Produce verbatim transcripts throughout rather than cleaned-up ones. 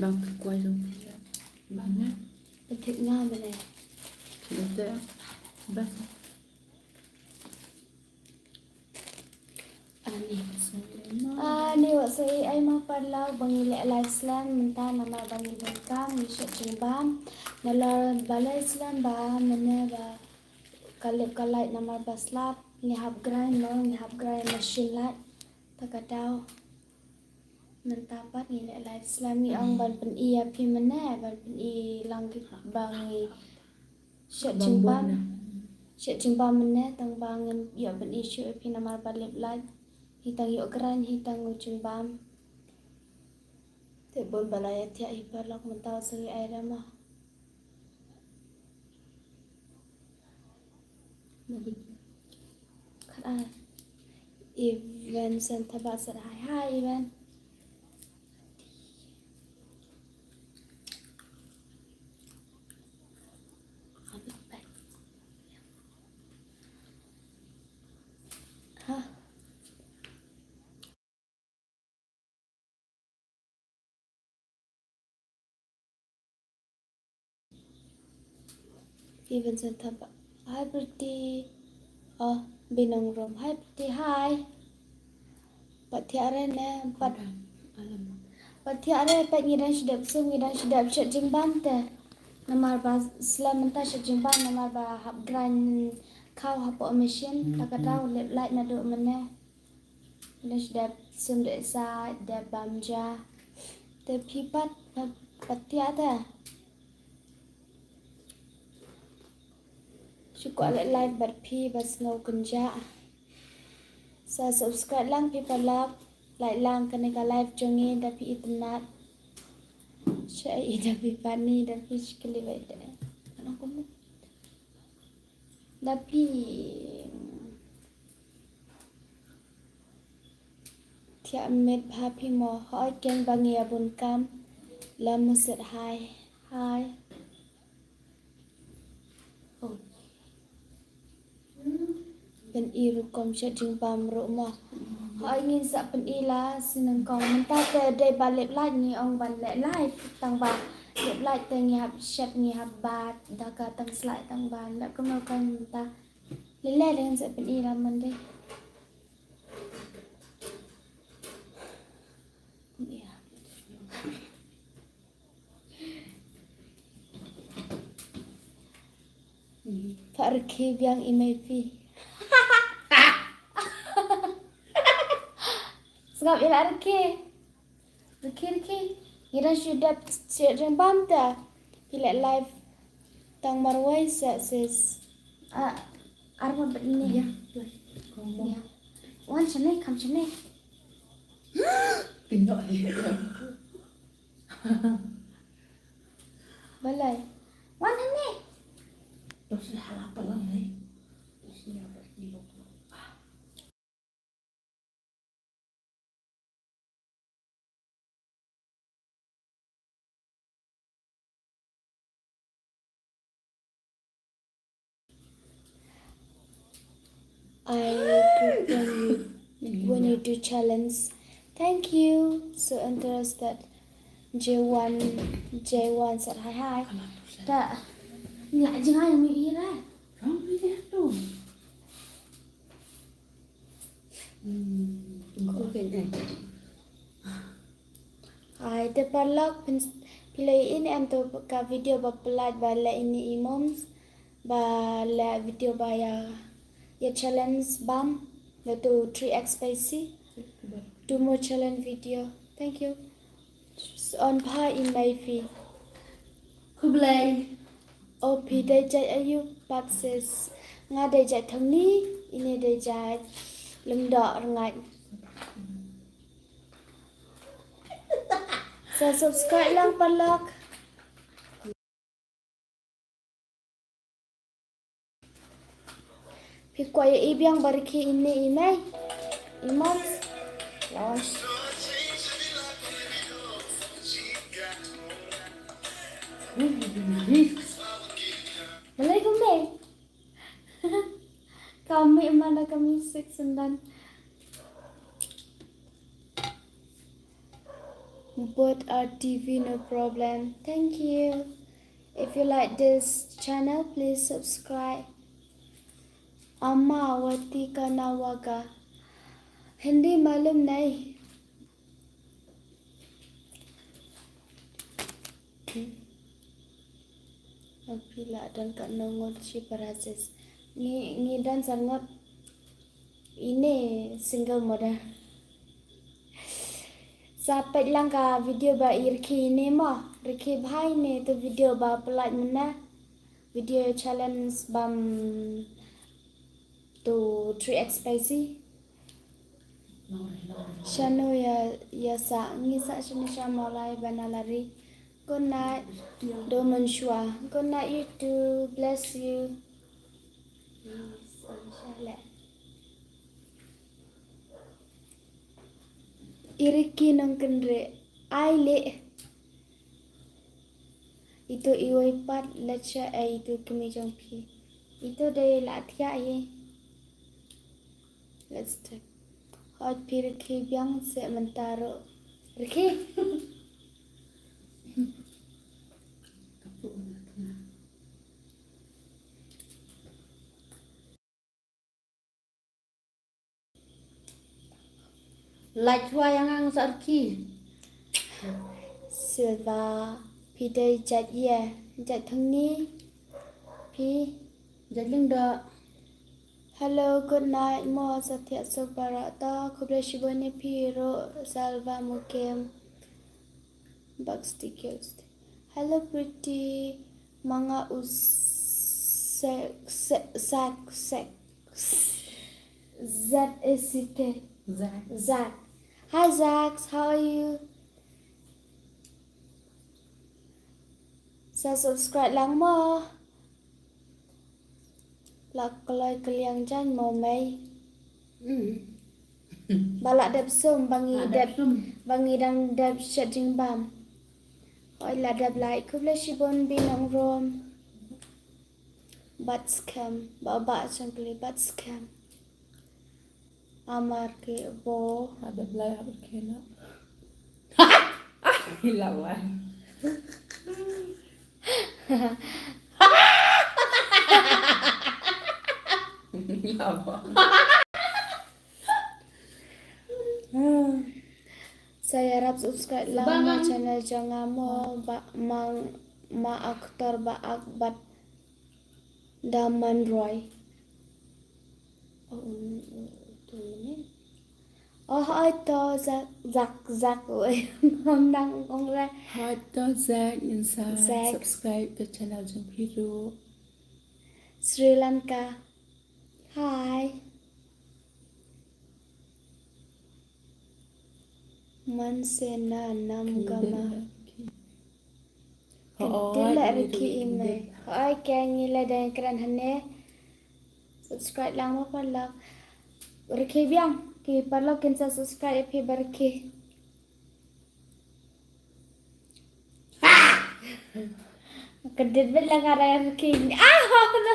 Bang kwai jong phi. Bang ne. Petik nga mene. Kita bas. Ani. Ani wa soi ai ma paralok ba ngi leh live slem mynta namar ba ngi bun kam ngi shet jingbam. Nalor balei slem ba mene ba ka lip ka lait namar ba slap ngi hap grind mo ngi hap grind machine lait. Ta ka daw. Mynta pat ngi leh live slem ngi ong ban pyni ïa phi mynne ban pyni lang ki ba ngi shet jingbam. Shet jingbam mynne tang ba ngin ïoh pyni shuh ïa phi namar ba lip lait. Hi tang ïoh kren hi tang u jingbam. Te bun ba la ïa thiah hi paralok mynta u sngi ai rama. Khat ar. Even Sen Thabah Set Hai. Hi Even. Ha. Even Sen Thabah. Hi Pretty. Oh, Binong Rom. Hi Pretty. Hi. Pat thiah re ne pat. Pat thiah re pat ngi dang shu dep sum ngi dang shu dep shet jingbam te. Namar ba slem mynta shet jingbam namar ba hap grind khaw hapoh machine. Ta ka daw lip lait naduh mynne. Ngi dang shu dep sum dep sa dep bam ja. Te phi pat pat thiah te. Shu kwah leh live bad phi ba sngew kynjah. Sa subscribe lang phi paralok. Like lang kane ka live jong ngi da phi itynnat. Sha i da phi pat ni da phi shikli bai de. Da phi. Thiah met bha phi mo hoi keng ba ngi ïa bun kam. Lam muset hai. Hai. Pyni rukom shet jingbam ruh mo. Hoi ngin sa pyni la snyngkong mynta te dei ba lip lait ngi ong ban leh live tang ba lip lait te ngi hap shet ngi hap bat da ka tang slai tang ban leh kumno kan mynta. Lele dei ngin sa pyni la man dei. Pha rkhi biang i mei phi. Sngap ila rkhi. Rkhi rkhi. Ngi dang shu dep shet jingbam ta. Phi leh live tang marwei sa sis. Ah, arma bet ni. Ya. Ya. Wan shane kam shane. Pindok. Balai. Wan hangne. Terus hala palang ni. I group when you, when you do challenge. Thank you. So interested. J one, J one said hi hi. Ta. Nga jinga yang ira. Rong ni dia tu. Hmm. Ko ken eh. Hai te paralok phi la ïohi ne em to ka video ba pynlait ba la ine i moms ba la video ba ïa ïa challenge bam la to three x spicy. Do more challenge video. Thank you. Son pha i mei phi. Khublei. O phi dei jait aïu pat sis. Nga dei jait thong ni ine dei jait lem doh rngat. Sa subscribe lang paralok. Phi kwah ïa i biang ba rkhi ine i mei. I mom. Los. Balei kum mei. Kami mana kami sik sendan. Both R T V, no problem. Thank you. If you like this channel, please subscribe. Ama Wati Kanawaga. Hindi malum nahi. Phi la don katno ngut shi parasis. Ngi, ngi don san ngut. Ine single mother. Sa peit lang ka video ba i rkhie ine mo. Rkhie bha ine tu video ba pynlait mynne. Video challenge bam tu three X spicy. Shano ïa, ïa sa, ngi sa shano sha Mawlai Banalari. Good night. Doman shwa. Good night, you too. Bless you. Yes, inshallah. I rkhie nongkynrih. Ai leh. Ito iwei pat leit sha ei ito kmie jong phi. Ito dei la thiah hi. Let's take. Hooid phi rkhie biang seh mynta ruh. Rkhie. Lait shuwa ïa nga, nga sa rkhie. Silva, phi dei jait ïa, jait thangni, phi. Jait lyngdoh. Hello, good night mo, sa thiah suk baroh to, khublei shibun ïa phi ruh, Salva Mukim. Bucks tickets. Hello, pretty. Ma nga u Sek, Sek, Sak, Sek. Z A C K. Zach. Zach. Hi, Zach. How are you? Sa subscribe lang mo. La kloi kylliang jan mo mei. Mm. Ba la dep sum, ba ngi dep, ba ngi dang dep shet jingbam. Hooid la dep lai, khublei shibun Binong Rom. Bat scam, ba ba chang kli bat scam. Amar ki bo. Ada belai apa kena. Lawan. Lawan. Sa ïarap subscribe lang ma channel jong nga mo ba mang ma aktor ba ak bat Daman Roy. Oh, oh, oh, oh, oh, oh, to Zak, Zak, Zak, oi, ngam dang ong re. Hi to Zak, ngin sa Zak. Subscribe to channel jong phi ruh. Sri Lanka. Hi. Man se na nam gama. Hooid, la rkhie i mei. Hooid, ke ngi la dang kren hane. Subscribe lang mo paralok. Rkhie biang, ki paralok kin sa subscribe ïa phi ba rkhie. Ka dit bet la nga dang rkhie. Ah, no.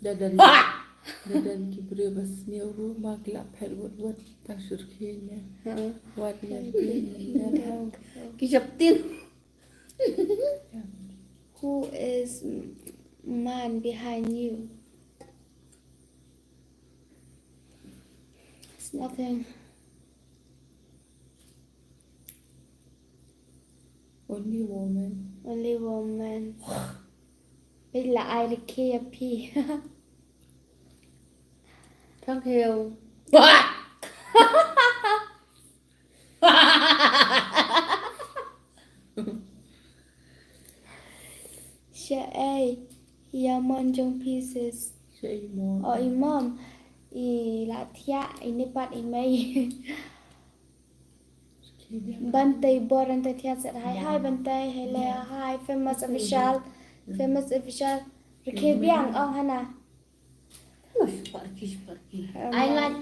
Da don, da don ki briew ba sniew ruh ma ki la phet wut wut tang shu rkhie ne. Wat ne. Ki shaptin. Who is man behind you? It's nothing. Only woman. Only woman. Phi la ai rkhie ïa phi. Thank you. Shaei ïa mon jong phi sis. Shaei mon. Oh, i mom. I la thiah, i ne pat i mei. Bantei Bor, Bantei thiah set. Hi, hi, Bantei. Hello, hi, famous official. Famous official. Rkhie biang, ong hana. Ai lai.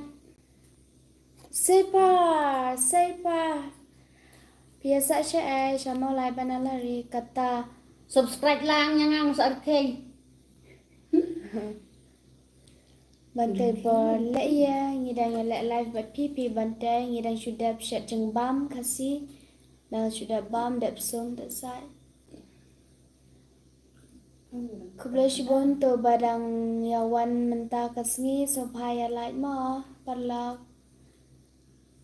Seipa, seipa. Phi ïa sa shaei, sha Mawlai Banalari, kata. Subscribe lang ïa nga, nga sa rkhie. Bantei bor leh ïa, ngi dang ïa leh live bad phi, phi Bantei, ngi dang shu dep shet jingbam Khasi. Dang shu dep bam, dep sum, dep sait. Khublei shibun to ba dang ïa wan mynta ka sngi, sngewbha ïa like mo paralok.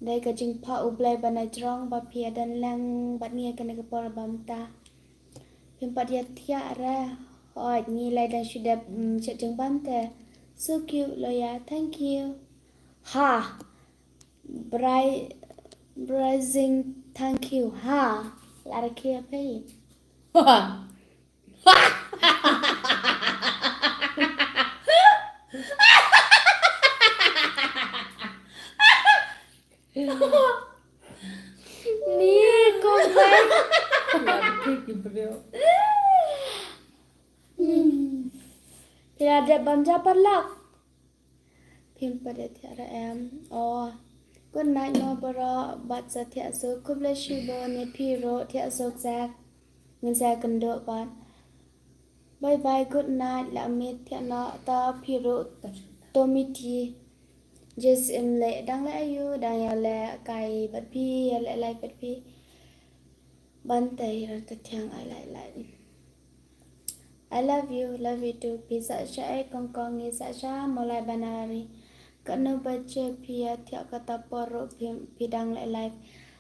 Dei ka jingpha U Blei ba na jrong ba phi ïa don lang bad ngi ha kane ka por ba mynta. Phim pat ïa thiah re. Hooid, ngi lei dang shu dep, mm, shet jingbam te. So cute, Loya. Thank you. Ha. Bri-, Brising, thank you. Ha. La rakhe ïa phi. Ni ko bai. Phi la dep bam ja paralok. Phim pat ïa thiah re em. Oh. Good night mo baroh, bad sa thiah suk. Khublei shibun ïa phi ruh, thiah suk sek. Ngin sa kynduh pat. Bye bye, good night, la miet thiah noh, ta phi ruh, to miet hi. Jess im leh, dang leh aïu, dang ïa leh kai bad phi, ïa leh live bad phi. Bantei Rantathiang, I like, like. I love you, love you too. Phi sah sha ei Kongkong, ngi sah sha Mawlai Banarari. Katno baje phi ïa thiah kata por ruh phi, phi dang leh live.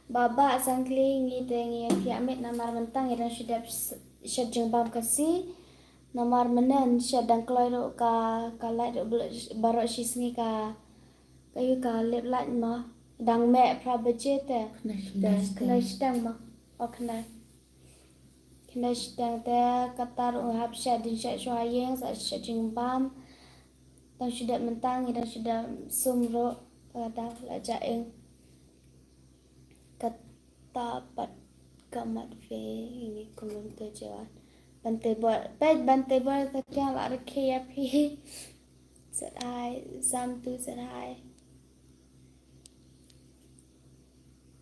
Baba Sangkli, ngi te ngi ïa thiah miet namar mynta ngi dang shu dep s-, shet jingbam Khasi. Namar mynne shet dang kloi ruh ka, ka light ruh baroh shisngi ka, ka ïu ka lip light mo. Dang mih phra baje te. Khyndai shiteng mo. O khyndai. Khyndai shiteng te kata ruh nga hap shet dien shet shuwa ïing, sa shet jingbam. Dang shu dep mynta ngi dang shu dep sum ruh. Kata la jah ïing. Kata pat ka mat phi, ini kumno to jawab. Bantei bor, peit Bantei bor ta tiang la rakhe ïa phi. Sat hai, sam tu sat hai.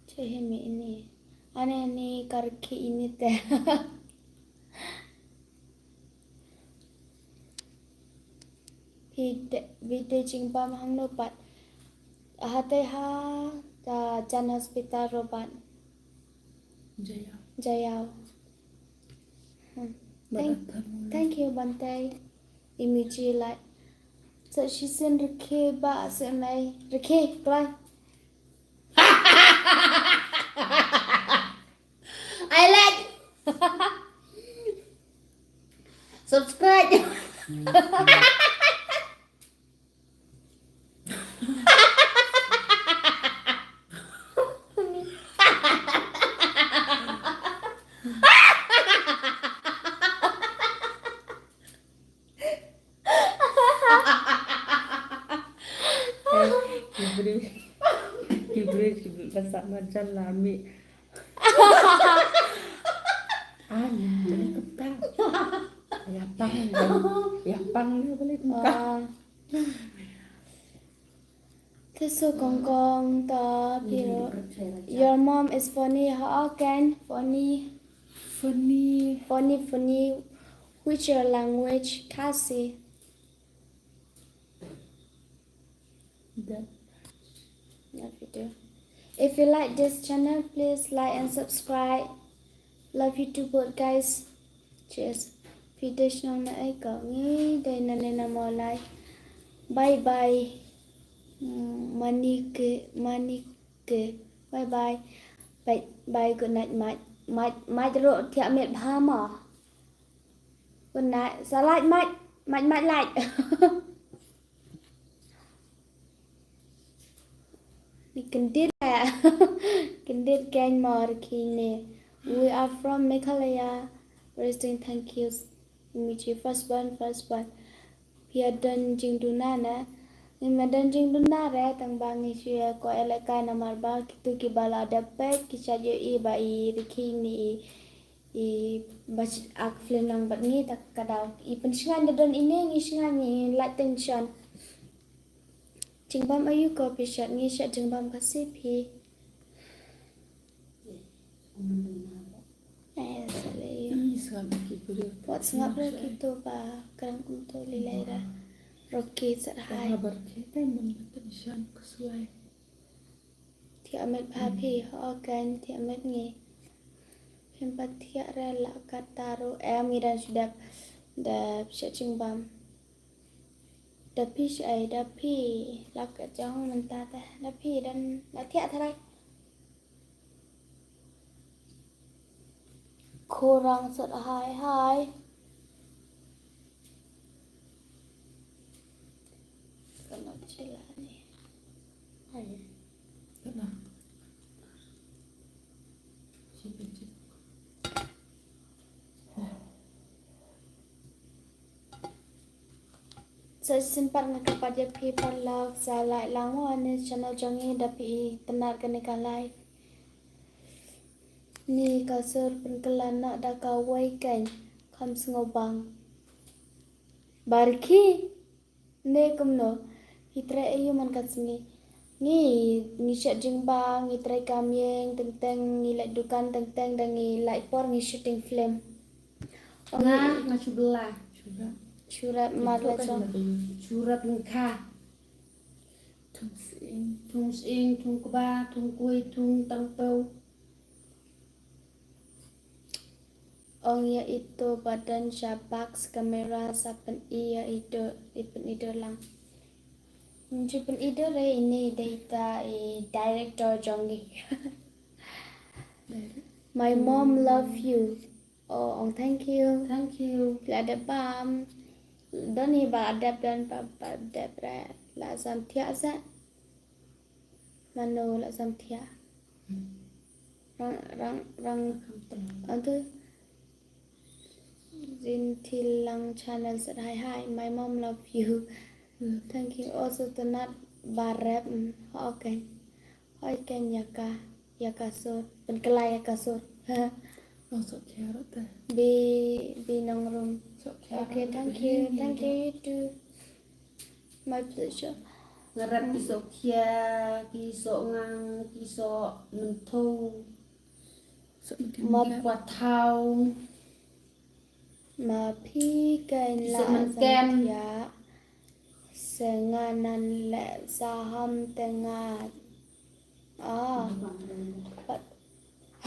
Che hi mi ini. Ane ni ka rakhe ini te. Phi de, phi de jingbam hangno pat. Hatei ha, ka jan hospital ruh pat. Jaya. Jaya. Hmm. Thank, thank you, Bantei. Imiji lai. Sa shisien rakhe ba sa mai. Rakhe, kloi. I like. Subscribe. Ki briew, ki briew ki basa marjan la mih. Ah, ni kumta. Ïa pang, ïa pang ni boleh kumta. Te so Kongkong ta piro. Your mom is funny. Ha, kan funny. Funny. Funny, funny. Which your language? Khasi. Love you too. If you like this channel, please like and subscribe. Love you too both guys. Cheers. Phi dei shnong na ei ko? Ngi dei na ne na Mawlai. Bye bye. Mm, Manike, Manike. Bye bye. Bye bye, good night, mait. Mait, mait ruh thiah miet bha mo. Good night. Sa lait mait, mait mait lait. Ni kyndit eh. Kyndit kein mo rkhie ne. We are from Meghalaya. Resting, thank you. Imiji first born, first born. Phi ïa don jingduna ne. Ngim don jingduna re tang ba ngi shu ïa ko elaka namar ba kitu kiba la dep peit ki shait ïohi ba i rkhie ne i I ba shi ak film lang bad ngi ta ka daw. I pynshngaiñ da don ine ngi shngaiñ ngi lait tension. Jingbam aïu ko phi shet, ngi shet jingbam Khasi phi. Eh, sale. Ih, sngap ki briew. Wat sngap re kitu ba kren kumtu lilai ra. Roki sat hai. Nga bar ki te man ba tension ka suai. Thiah met bha phi, ho kan thiah met ngi. Phim pat thiah re la kata ruh em ngi dang shu dep. Dep sha jingbam. Da phi sha ai, da phi la ka jong mynta te. Da phi dang la thiah tharai. Khorang sat hai hai. Kana chila ni. Hai. Kana. Sa shisien pat nga kyrpad ïa phi paralok sa like lang mo ane channel jong ngi da phi tynnad kane ka live. Ni ka sur pynkylla na da kawei kan kham sngewbang. Barki ne kumno? Phi trei aïu man ka sngi? Ngi, ngi shet jingbam, ngi trei kam ïeng teng teng, ngi leit dukan teng teng, da ngi lait por ngi shooting film. Nga, nga shu bela. Shu rep. Shu rep mar la jong. Shu rep lyngkha. Thung sying. Thung sying, thung kba, thung kui, thung tangpew. Ong ïa ito ba don sha box camera sa pyni ïa ito, i pyni ito lang. Nju pyni ito re ini dei ta i director jong ngi. My mom love you. Oh, ong thank you. Thank you. Phi la dep bam. Don hi ba dep don ba, ba dep re. La sam thiah sa. Mano la sam thiah. Rang, rang, rang. Antu. Jin Thilang channel sat hai hai. My mom love you. Thank you. Also tynnad ba rep. Okay. Hoi ken ïa ka, ïa ka sur, pynkylla ïa ka sur. Ong soh khia ruh te. Bi, bi nongrum. Soh khia ruh te. Okay, thank you, thank you, you too. My pleasure. Nga rep ki soh khia, ki soh ngang, ki soh mynthu. Soh mynthu. Ma pwa thaw. Ma phi kein la sam thiah. Sa nga nan leh sa ham te nga. Ah. Pat.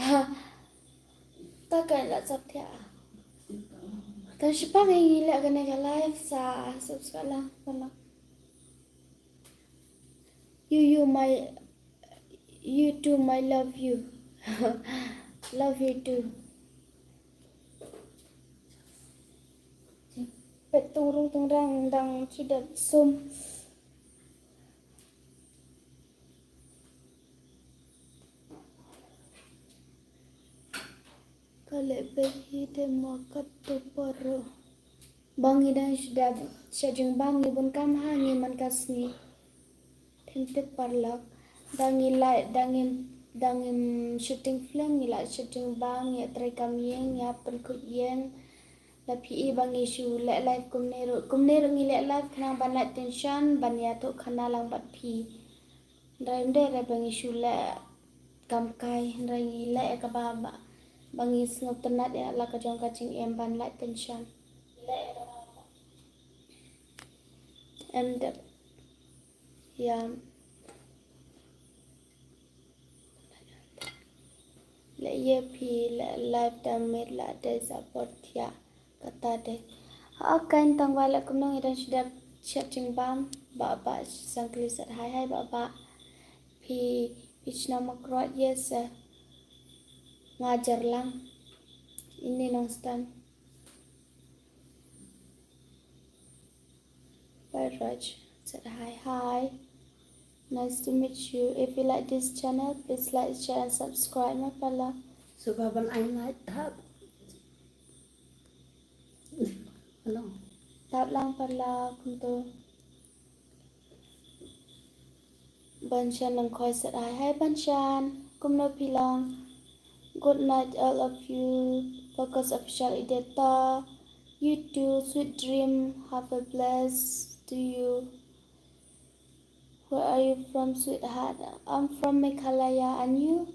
Ha. Ta kein la sam thiah. Ta shipang ngi leh kane ka live sa subscribe lang. You, you, my, you too, my love you. Love you too. Pet tung rung tung rang dang chidap sum. Ka leh beit hi te mo kat tu poro. Ba ngi dang shu dep sha jingbam ngi bun kam ha ngi man ka sngi. Thin tip paralok. Da ngi lait, da ngi, da ngi shooting film ngi lait sha jingbam ngi trei kam ïeng ngi hap pynkhuid ïeng. Da phi i ba ngi shu leh live kumne ruh. Kumne ruh ngi leh live khnang ban lait tension ban ïathuh khana lang bad phi. Hynrei ym dei re ba ngi shu leh kam kai, hynrei ngi leh ïa kaba ba, ba ngi sngewtynnat ïa la ka jong ka jingim ban lait tension. Em dep ïa leh ïa phi leh live da miet la dei support ïa. Kata de. Ha, kan tang ba la kumno ngi dang shu dep shet jingbam ba ba sangkli sat hai hai ba ba. Phi, phi shna makrot yes. Nga jer lang. Ini nong stan. Bye Raj. Sat hai hai. Nice to meet you. If you like this channel, please like, share and subscribe my pala. Suba ban ai like tap. Hello. Tap lang pala kumto. Banshan nang khoi sat hai hai Banshan. Kumno phi long. Good night all of you. Focus official editor. You too. Sweet dream. Have a bless to you. Where are you from, sweetheart? I'm from Meghalaya, and you?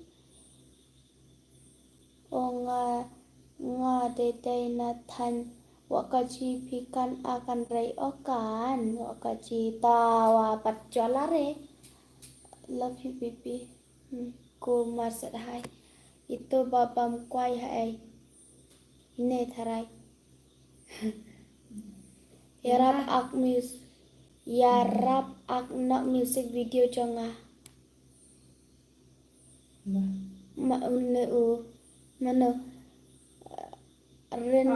O nga, nga dei dei na thaiñ Wa ka ji phi kan a kan rei o kan. Wa ka ji ta wa pat jwala re. Love you, baby. Hmm, ko mar set hai. Ito babam kwai hai. Ine tharai. Yarap ak mus. Yarap ak nok music video jong nga. Ma une u. Mano. Ren.